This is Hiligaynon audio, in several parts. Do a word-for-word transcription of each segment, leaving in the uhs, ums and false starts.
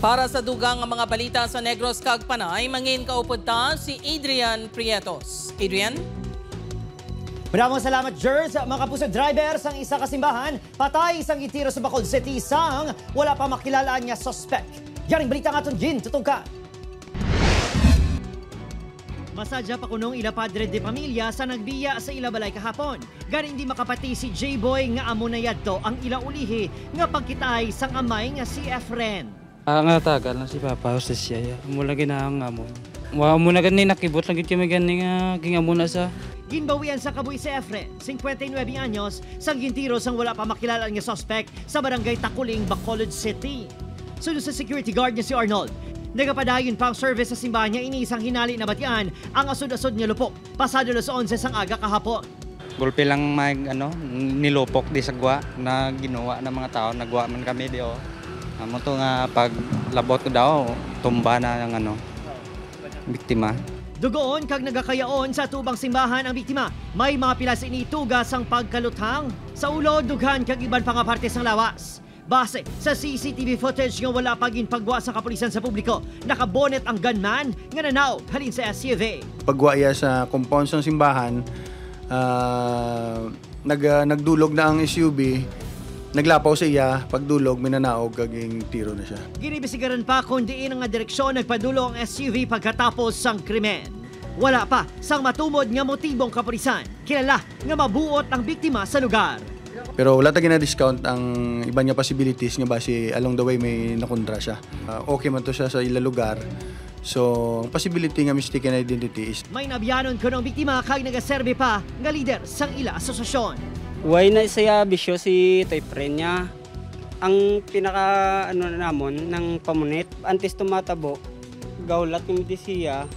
Para sa dugang nga mga balita sa Negros kag Panay, mangin kaupod ta si Adrian Prietos. Adrian? Maraming salamat, Jers. Mga kapuso, driver sang isa ka simbahan, patay sang gintiro sa Bacolod City sang wala pa makilalaan nga suspek. Yaring balita nga aton gintutungkan. Masadya pa kuno ang ila padre de pamilya sa nagbiya sa ila balay kahapon. Gani hindi makapati si J-Boy nga amo na yadto ang ila ulihi nga pagkitaay sang amay nga si Efren. Ah, nga tagal na si Papa Jose siya. Ya. Amo lang ginaang amon. Wa mo na gani nakibot lang gid kami gani nga gingamon na sa Ginbawian sa kabuhi si Efren, singkwenta y nuebe anyos, sang gintiro sang wala pa makilala nga suspek sa barangay Takuling, Bacolod City. Suno sa security guard nga si Arnold, nagapadayon pa ang service sa simbahan niya ini sang hinali nabatian ang asod-asod nga lupok pasado alas onse sang aga kahapon. Gulpi lang may ano, nilupok di sa gwa na ginuwa ng mga tao. Nagwa man kami di oh. Amo to nga pag labot ko daw, tumba na ang ano, biktima. Dugoon kag nagakayaon sa tubang simbahan ang biktima. May mga pilas ini tuga sang pagkaluthang sa ulo, dughan kag iban pa nga parte sang lawas. Base sa C C T V footage nga wala pa ginpagwa sa kapulisan sa publiko, nakabonet ang gunman nga nanaog halin sa S U V. Pagwa iya sa compound sang simbahan, ah, nag, ah, nagdulog na ang S U V, naglapaw sa iya, pagdulog, minanaog kag tiro na siya. Ginibisigaran pa kon diin nga direksyon nagpadulong ang S U V pagkatapos sang krimen. Wala pa sang matumod nga motibo ang kapulisan. Kilala nga mabuot ang biktima sa lugar. Pero wala ta gina-discount ang iban nga possibilities nga basi along the way may nakontra siya. Ah, okay man to siya sa ila lugar. So, ang possibility nga mistaken identity is May naabyanon kuno ang biktima kag nagaserbi pa nga lider sang ila asosasyon. Way na siya bisyo si toy friend niya. Ang pinaka ano na namon nang pamunit antes tumatabo, gawlat kami di siya.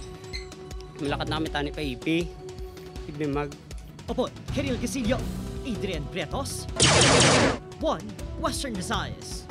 Malakat na kami tani pa ipi. Ibimag. Opod, Kirill Casillo, Adrian Bretos, One Western Visayas.